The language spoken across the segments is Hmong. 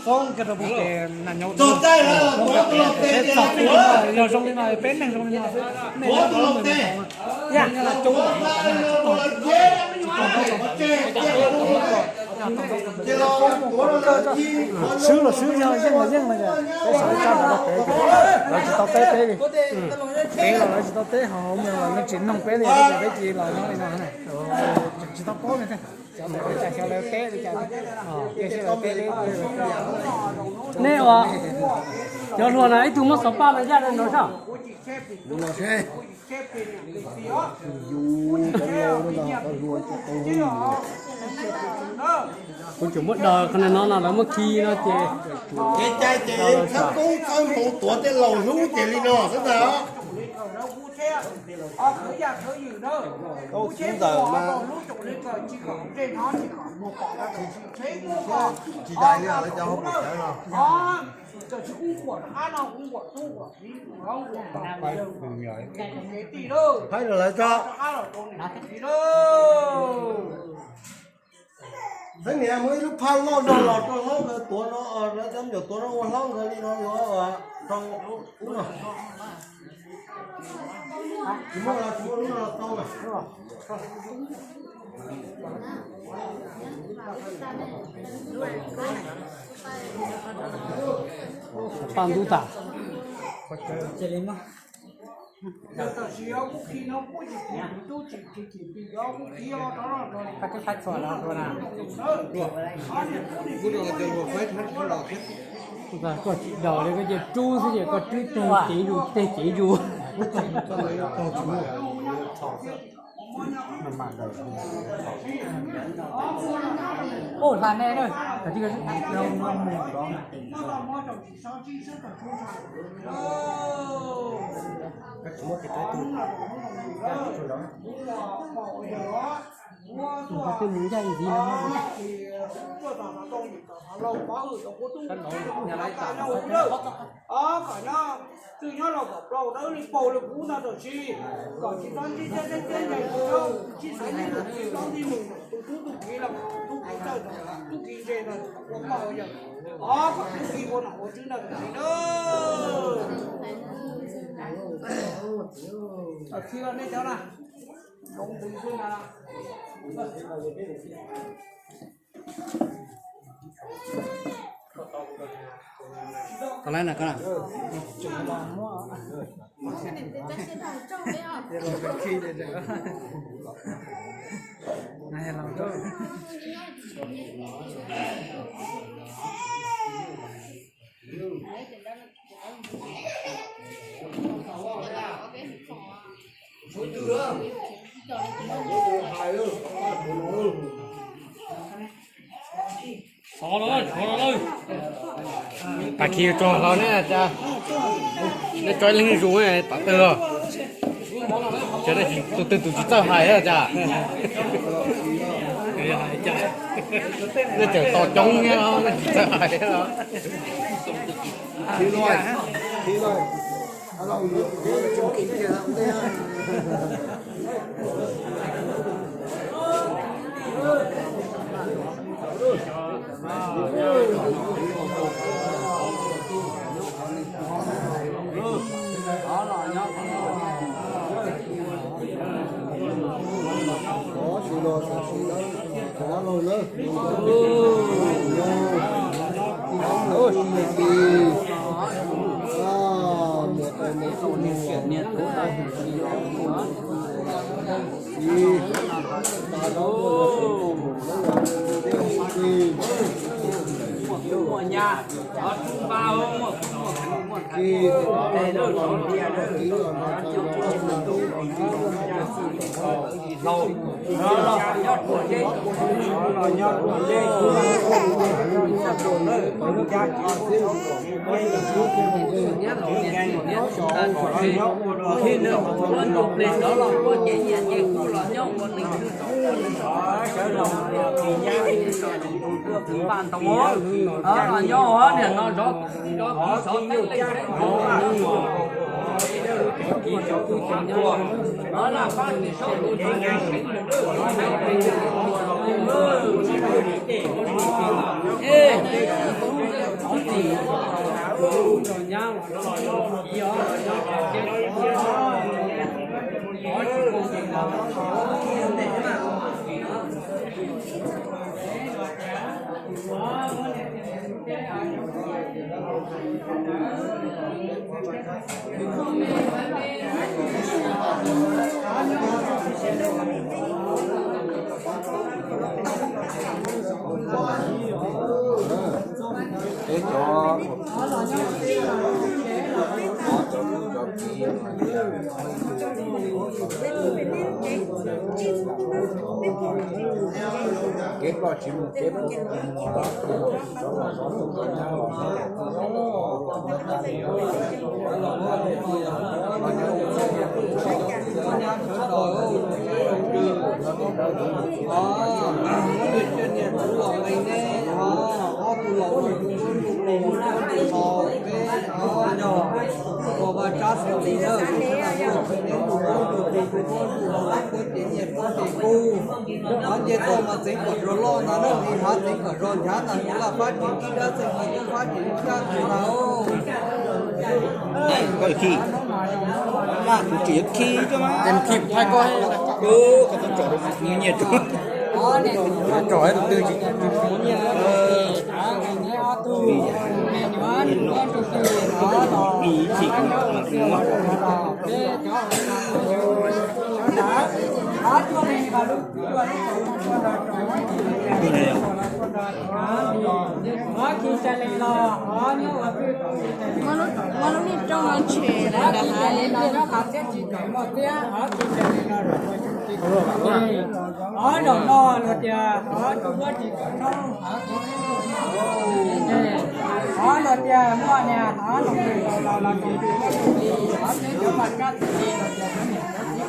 Foob kiag rau pem ces nas nyob, peb txog peb no, yog zoo li no, peb neeg zoo li no, nej muab tus laus tes, yog coob, swb los swb, yog yeej los yeej no, peb xav li tsab rau pem, lawv tsis tau teb peb li, peb los lawv tsis tau teb, ho hauv moos los yeej tsis noog peb li, peb cia los nyob li no, tsis tau paub li. Xyov lawv teb li cas, nej ua cov hluas na ib tug muab xov paj los yaj rau nraud soj. Kuv tseem muab daws qhov no no lawv muab khi no ces, ces cai ces txhawb koob txhawb hmoov tuav tej laus hlub ces li no xwb ntag. Tau txiv ntawm mas tsis dai li lawv cov hauv paus cawv no. Thaib rau lawv tso. Thaib niam muaj ib lub phaj loj no los rau hlob nkawd tuav no, lawv cov me nyuam tuav no ua hlob nkawd li no yuav rau ub no. Tsis muaj los tsis muaj lub no tau mas. Paj ntub tas. Koj tsis daus li, koj cia rub xwb ces koj rub teg cev zus, teg cev zus. Ua hla ne, tus mus ncaj ntxiv no. Twb nyob los kom plaub dawb li paus li kuv no tam sim, kom tsis txhob ntsib thiab thiab thiab ntsib xaiv ntsib tus txiv txob ntij mus tus tub tus kiv los tus kiv txawj tus kiv ntse ntawd ua poj ua yawm, o kom tus kiv ua nom ua tswv ntawd tam sim na. Tam sim los nej cov na, zoo tus xwb na. Tau lawm na koj na. Xov los, xov los. Tag kis tso hlo ne, nej tso ib leeg zuj zus tom twg los. Tus twg tus tsis txawj hais cas. Nej tseem tos coob thiab, nej tsis txawj hais. Nyob niam no zov zov Peb cov, cov kwv cov tij, kev ploj tsis mus kev puv mus los, tsis tau los zov tub zov nyab los, Koj khi, kuv tsis khi coj mas. Tes khi thaij koj. Koj tau tsom rau nyiaj tso. Tsom tus twg tsis. Muab lub niag rooj no tshem los nram hav li no. Ob zaug no luag tias, ob luag tias muaj niag, ob los los los, ob teb cov mas kab txi li los tias cov niam cov txiv,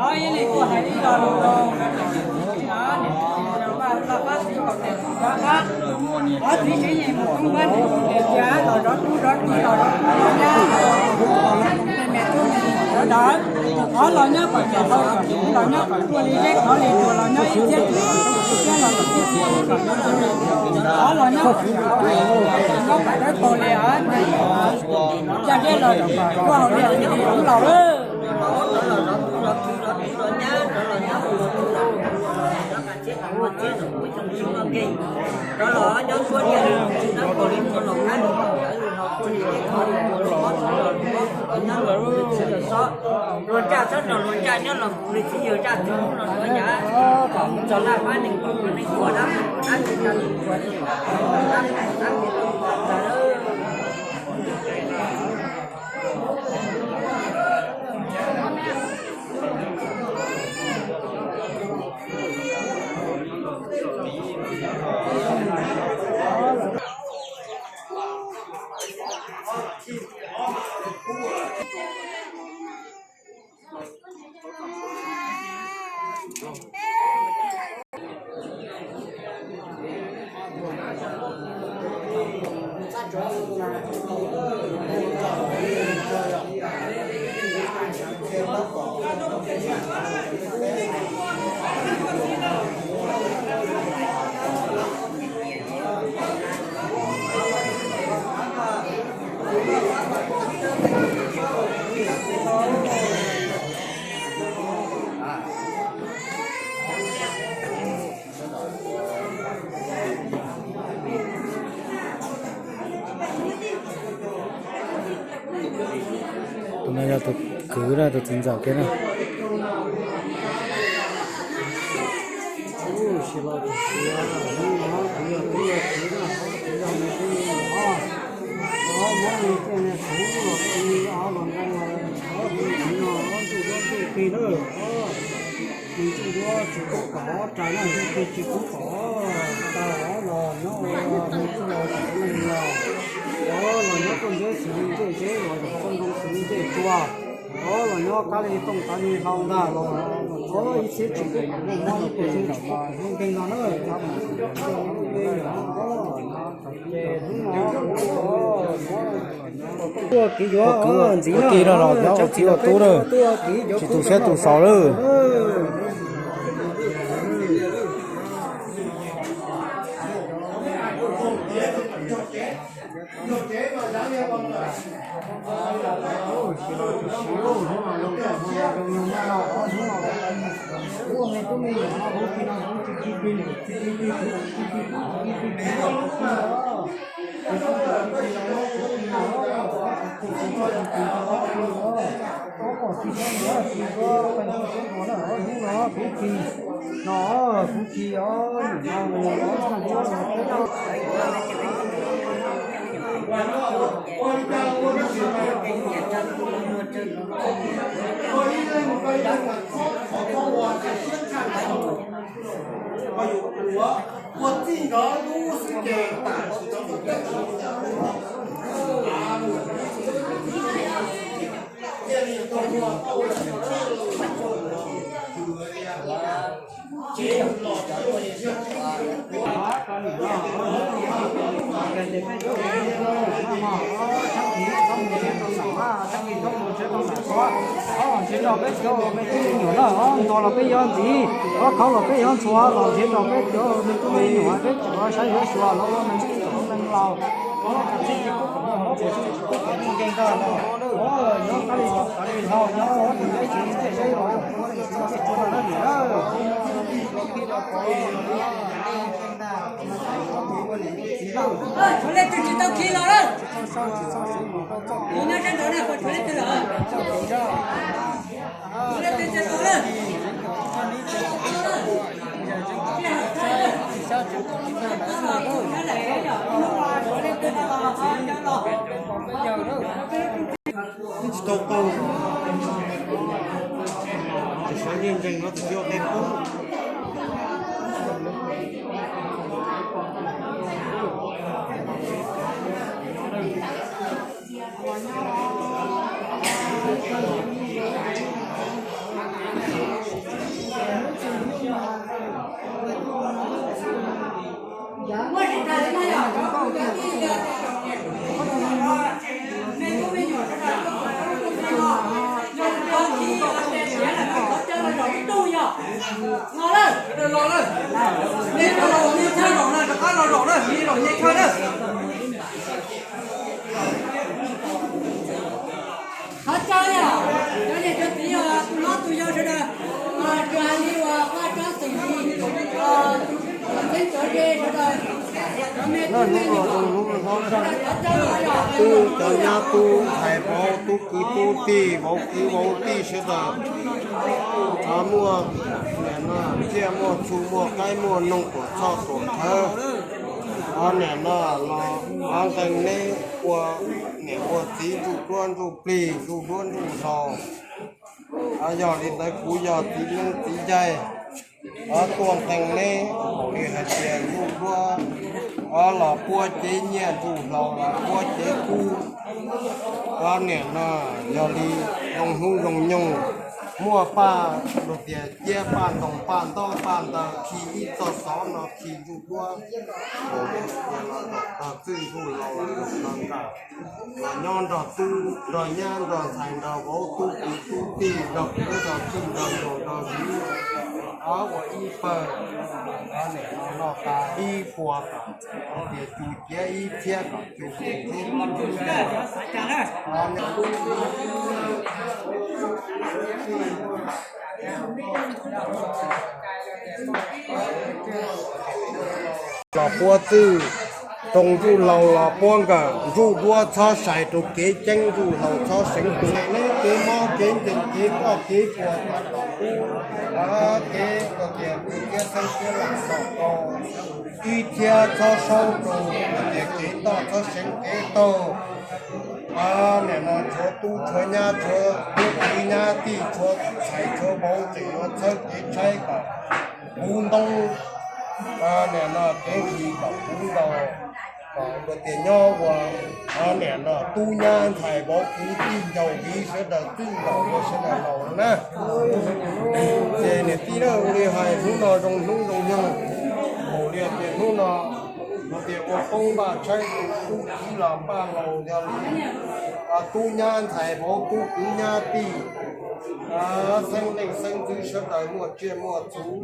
ob ib li kuj hais ib lo lus rau niam txiv, niam txiv laj pab txiv kom tias tsis nco qab, ob txiv tsev yeej mus toob pab niam txiv tias los zov tub zov ki los zov tub zov nyab, los me tub me nyuam sawv daws, ob los nyob kom ces tau kom txiv los nyob kom tuaj li zeb qhov li tsuas los nyob ib txhiab tsis kom tau ib txhiab los kom tib txhiab li kom tau, ob los nyob kom nyob kom dawb paug li, caj deb los kom tuaj hauv li hauv li hauv laus lawm. Rov los nyob suab niaj hnub tsis nab kaus li mus los kab mus los lawv lus no, ua li tej qhov li ua los mob txwv los lus mob txwv los nyob los txwv los sob, luag caj txhob nrog luag caj nyob los mus li txiv yawg caj txwv los luag yam kom mus txog laj fab neeg kom neeg ua dab dab tsis tas li ua dab dab tas lawm. Tus no yog tus kwv na, tus txiv ntxawm kiag na. Nws tsis duab tsis kub kom rais na, nws tsis kub kom tau los nyob ua nws tsis los tsev neeg los, los nyob tuaj ntseb xwv ntsej zeb los yog tuaj ntoo xwv ntsej tsua, los nyob kab li tooj tav li hlau ntag los, ib txhiab tsis kub kom muaj mob los tuaj tseeb tsis kub kom muaj nkeeg no na. Ces hnub no tuaj kiv yuav ntxiv no los nyob ua txiv ua tub na, tsis tu siab tu xaus lawm. Nrog los peb yuav ntxiv, ob khaub los peb yuav ntxhua los nrhiav rau peb cov me tub me nyuam peb cov saib yuav xyuas los ua neeg txij neeg laus. Tshuav leej twg tsis tau khi los lawm. Nyob sab nraud na, tshuav leej twg lawm? Tsis tau qaug. Tus sawv yeej ntseeg no tus yog tej qub. Thov caw yom, cov niam cov txiv, tus hlob tus yau sawv daws, tsis hais li uas Vaj Tsab xeem Lis, Xeeb Txawv Ze sawv daws, cov me tub me nyuam, thov caw los yom, twb cov nyab tub ntxhais vauv tub kwv tub tij vauv kwv vauv tij sawv daws, muaj niam no tsiaj muaj txhu muaj qaib muaj noog tuam txhoj tuam thawv, niam no los nqee neb ua niam ua txiv ntsuj duab ntsuj plig ntsuj duab ntsuj hlauv. Yog li ntawd kuv yog txiv neeb txiv yaig, tuaj nqee neb npaum li hais tias ntsuj duab los puab cev nyiaj, ntsuj hlauv los puab cev kub. Niam no yog li zoo hnub zoo nyoog, muaj paj lug tias ciab paj ntoo paj ntaub paj ntawv khi ib txoj xov no khi ntsuj duab, txwj ntsuj hlauv los nqa, los nyob nrog tub nrog nyab nrog ntxhais nrog vauv tub kwv tub tij nrog kwv nrog tij nrog nraug nrog viv, ua ib pawg, niam no noj tas ib puas kom tias cus ciav ib txhiab kom cus, los puab txwj, roos ntsuj hlauv los puab nkawm, ntsuj duab txhob sai rau kev ceeb, ntsuj hlauv txhob seev rau neb kev mob kev nkeeg kev poj kev puas, kev tias kwv tij xeeb tub lam tom ko, ib txhiab txhob saub rau tias kev toj txhob seev kev taug. Niam no tshuav tub tshuav nyab tshuav tub kwv nyab tij tshuav ntxhais tshuav vauv tseem yuav txhawb kev tshaib kom puv ntoob, niam no kev nqhis kom puv nkaus, kom luag tias nyob ua niam no tub nyab ntxhais vauv kwv tij ncaus viv sawv daws txwj nkaus ua sawv daws laus na. Ces niam tij na, ua li hais hnub no zoo hnub zoo nyoog, npaum li tias hnub no luag tias ua poob npaj tshaib, tub txiv los npaj laus, yog li tub nyab ntxhais vauv tub kwv nyab tij, xeeb leej xeeb ntxwv sawv daws muaj tsiaj muaj txhu,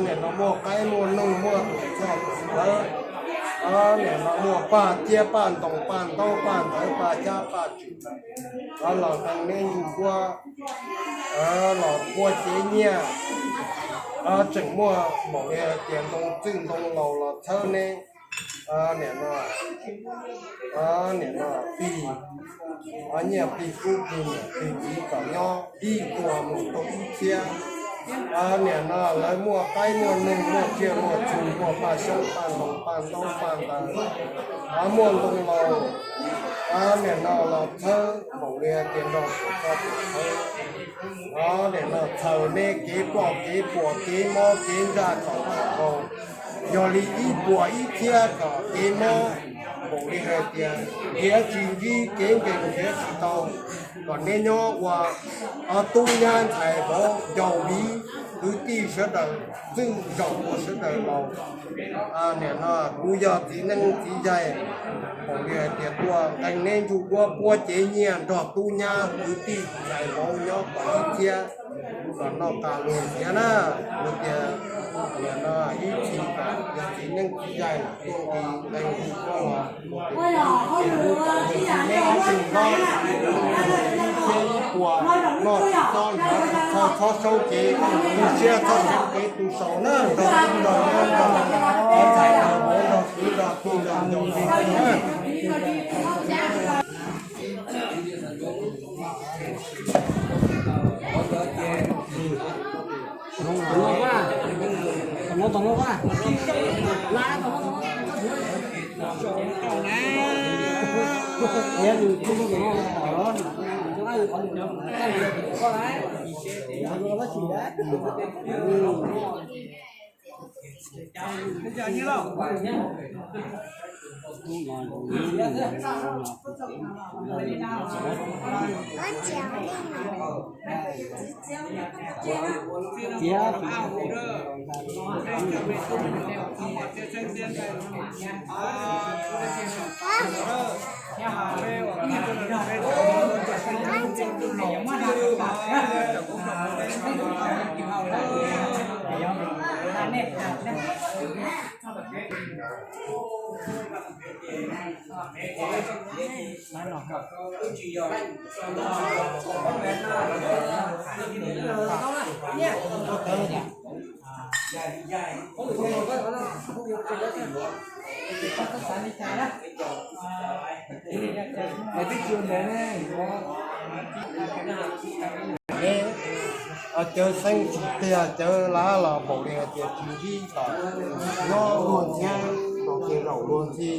niam no muaj qaib muaj noog muaj tuam txhoj tuam ntawv, Niam no muaj paj ciab paj ntoos paj ntaub paj ntawv paj xyab paj tswm, los nqee neb ntsuj kuab, los pua cev nyiaj, tseem muaj npaum li hais tias ntoo txwj ntoo laus los txhawb neb. Niam no, niam no plig, nyiaj plig kub plig niam plig txiv kom nyob ib puas mus rau ib txhiab. Niam no lawv muaj qaib muaj noog muaj tsiaj muaj txhu muaj paj xyoob paj ntoos paj ntaub paj ntawv, muaj ntoo laus, niam no los txhawb npaum li hais tias nrog kuv txhob txwm txhawb. Niam no txhawm neb kev ploj kev puas kev mob kev ntsaj kom txhob tau, yog li ib puas ib txhiab kom kev mob npaum li hais tias nrhiav tsis ntsib kev nkees nrhiav tsis tau, kom neb nyob ua tub nyab ntxhais vauv yau viv kwv tij sawv daws txwj zaum ua sawv daws laus. Niam no kuv yog txiv neeb txiv yaig, npaum li hais tias tuaj nqee neb ntsuj kuab puab cev nyiaj nrog tub nyab kwv tij ntxhais vauv nyob kom ib txhiab, kom noj qab luag ntxiv na. Kuv tias niam no ib txhis kom yog txiv neeb txiv yaig tuaj nqi nqee ntsuj kuab los, ces kuv kom neb ib tug nyob, ib txhiab ib puas, noj tsis txob nrhiav tsis txog txhob saub cev, tu siab txhob saub cev tu saum na, nrog tub nrog nyab nrog ntxhais nrog vauv nrog kwv nrog tij nrog ncaus nrog na. Neb cawv xeeb tsis tiag cawv lav los npaum li hais tias tsis ntsib tom nyob luag ntxhiab, nrog tias zaum luag ntxhi,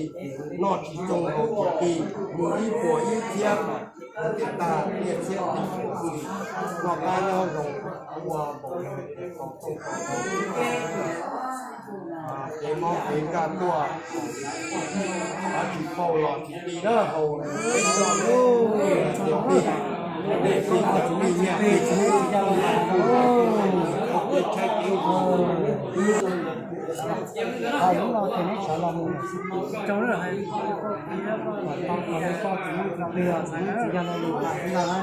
noj tsis txoog nkaus tiag plig, mus ib puas ib txhiab, mus tiaj tag tiaj txhiab ti xwb, noj qab nyob zoo, ua npaum li hais tias tau txooj tau ntau, kev mob kev ntsaj tuaj, tsis paub los tsis ti na, haus peb txoj lub tias plig, plig tias plig nyiaj plig txhuv, tsis paub los tsis ti, haus peb txoj lub, haus peb txoj lub, haus peb txoj lub, tau los tsis ti, tsis yog los lus pam tsis yog los.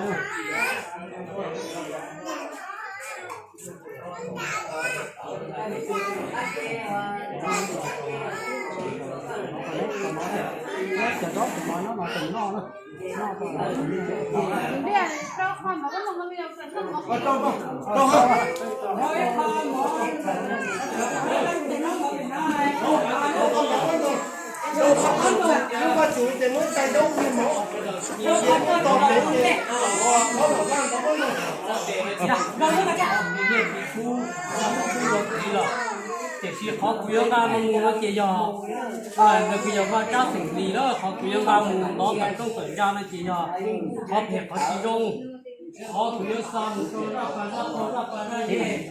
Tiam sis qhov kuv yuav nqa mus no ces yog, nws kuj yog vaj tsab xeem Hlis lawm, qhov kuv yuav nqa mus tod tawm rooj tawm ntsa no ces yog qhov phem qhov tsis zoo, qhov kuv yuav xa mus rau zaj pas zaj pog zaj pas zaj yig,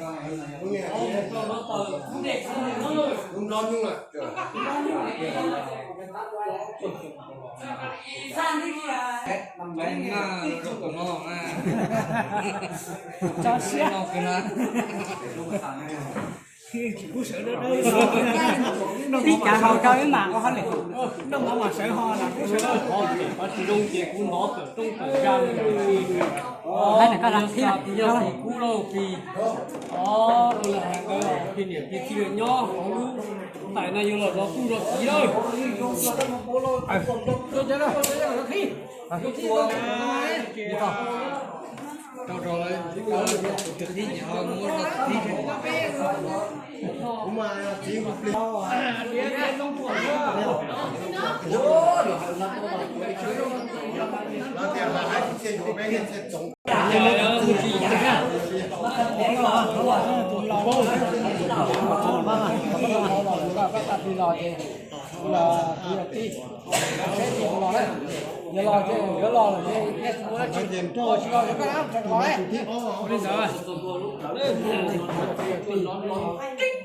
qhov mus rau lub tawm kub dej kub num no. Tso siab. Tib cav haus rau ib mas ua hauj lwm, noj mov mas sawv ho los kuj sawv. Qhov tsis zoo ces kuv hnov tawm rooj tawm zag li. Ov, yog xav tias yog tus kub lauj plig, ov, ua li hais ntawd plig niam plig txiv nyob hauv lub ntais no yuav los zov tub zov kiv lawm.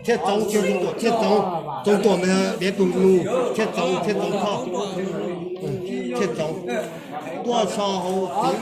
Thiaj txoov, thiaj txoov, txoov tuam mas biav tus nus, thiaj txoov, thiaj txoov koj, thiaj txoov. Tuaj so hauv tsev,